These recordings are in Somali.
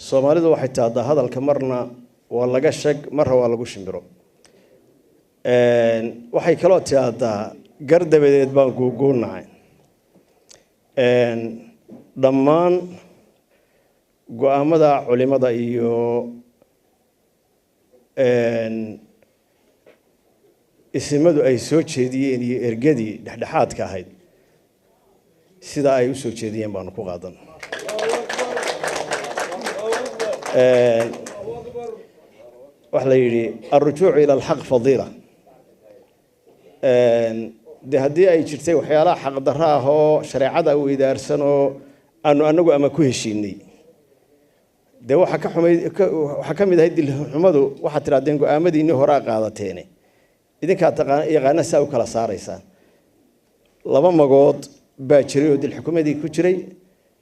Soomaalidu waxay tahdaa hadalka marna waa laga sheg, marna waa lagu shimbiro. Waxay kaloo tiahdaa gar dabadeed baan guuguunahay. Dhammaan go-aamada culimada iyo isimadu ay soo jeediyeen iyo ergadii dhexdhexaadka ahayd, sidaa ay u soo jeediyeen baanu ku qaadan. Waxaa la yidhi alrujuucu ila alxaq fadiila. Dee haddii ay jirtay waxyaalaha xaqdarro ah oo shareecada u idaarsan oo aanu anagu ama ku heshiinay, dee waxaa ka xumay, waxaa ka mid ahayd dilxumadu. Waxaad tidhahdeen go-aamadiinii horaa qaadateene, idinkaa taqaan yaqaana saa u kala saaraysaan. Laba magood baa jiray oo dilxukumadii ku jiray.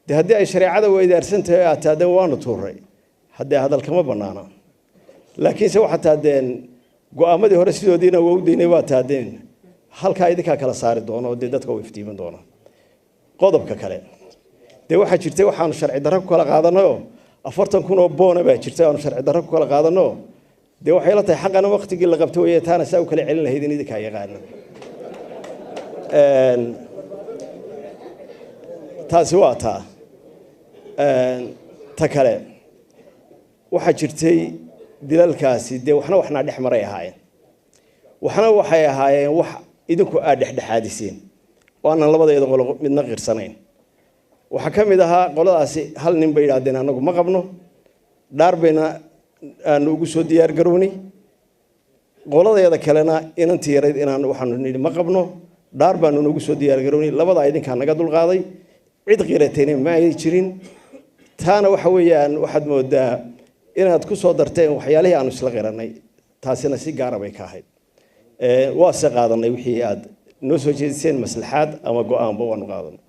Dee haddii ay shareecada weydaarsan tahay aad tahdeen waanu tuuray, haddee hadal kama banaana. Laakiinse waxaad tahdeen go-aamadii hore sidoodiina waa u daynay, waa tahdeen halkaa idinkaa kala saari doono oo dee dadka u iftiimin doona. Qodobka kale, dee waxaa jirtay waxaanu sharci darro ku kala qaadanayoo 40,000 oo boona baa jirtay aanu sharci darro ku kala qaadano. Dee waxay la tahay xaqana waqtigii la qabto weeye, taana saa u kala celin lahayd in idinkaa yaqaana. Taasi waa taa. Ta kale, waxaa jirtay dilalkaasi dee waxna waxnaa dhex maray ahaayeen, waxna waxay ahaayeen wax idinku aad dhexdhexaadiseen oo aanan labadayda qolo midna qirsanayn. Waxaa ka mid ahaa qoladaasi hal nin bay yidhahdeen annagu ma qabno, dhaar bayna aanu ugu soo diyaar garownay. Qoladeeda kalena inantii yarayd inaan waxaanu nidhi ma qabno, dhaar baanu nagu soo diyaar garownay. Labadaa idinkaa naga dulqaaday, cid qiratayna ma ay jirin. Taana waxa weeyaan waxaad moodaa inaad ku soo darteen waxyaalihii aanu isla qiranay, taasina si gaara bay ka ahayd. Waase qaadanay wixii aad noo soo jeediseen, maslaxaad ama go-aanba waanu qaadanay.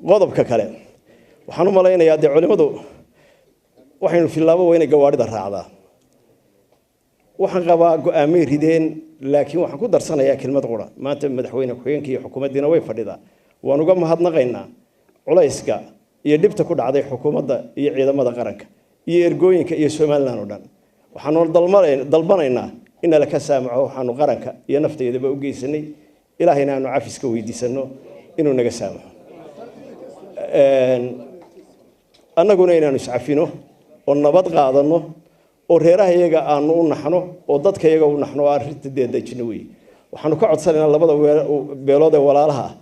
Qodobka kale, waxaan u malaynayaa dee culimmadu waxaynu filaabo waa inay gawaadhida raacdaa. Waxaan qabaa go-aamay rideen, laakiin waxaan ku darsanayaa kelmad qura. Maanta madaxweyne ku-xigeenka iyo xukuumaddiina way fadhidaa, waan uga mahadnaqaynaa culayska iyo dhibta ku dhacday xukuumadda iyo ciidamada qaranka iyo ergooyinka iyo Somalilan oo dhan. Waxaanu dalbanaynaa in nala ka saamaxo waxaanu qaranka iyo nafteedaba u geysanay, ilaahayna aanu cafiska weydiisano inuu naga saamaxo, annaguna inaanu iscafino oo nabad qaadano oo reeraha iyaga aanu u naxno oo dadka iyaga u naxno oo arrinta dee dejino weeye. Waxaanu ka codsanaynaa labada beelood ee walaalaha ah,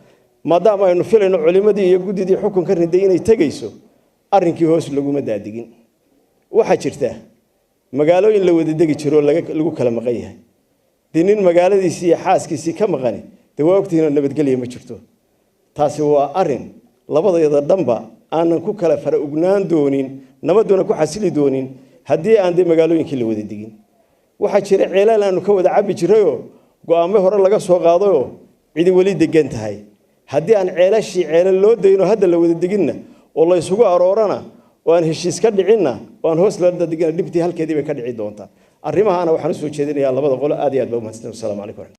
maadaama aynu filayno culimadii iyo guddidii xukunka riday inay tegayso, arrinkii hoos laguma daadigin. Waxaa jirta magaalooyin la wada degi jiro lagu kala maqan yahay. Dee nin magaaladiisii iyo xaaskiisii ka maqani, dee waa ogtihiinoo nabadgelya ma jirto. Taasi waa arrin labadayada dhanba aanan ku kala fara ugnaan doonin, nabadduna ku xasili doonin haddii aan dee magaalooyinkii la wada degin. Waxaa jira ceelaal aanu ka wada cabbi jirayoo go-aamo hore laga soo qaadayoo cidi weli degan tahay. Haddii aan ceelashii ceelal loo dayno hadda la wada deginna oo la isugu aroorana oo aan heshiis ka dhicinna oo aan hoos la degina, dhibtii halkeedii bay ka dhici doontaa. Arrimahaana waxaan usoo jeedinayaa labada qolo. Aad iyo aad baa umahadsantahay. Wasalaamu calaykum.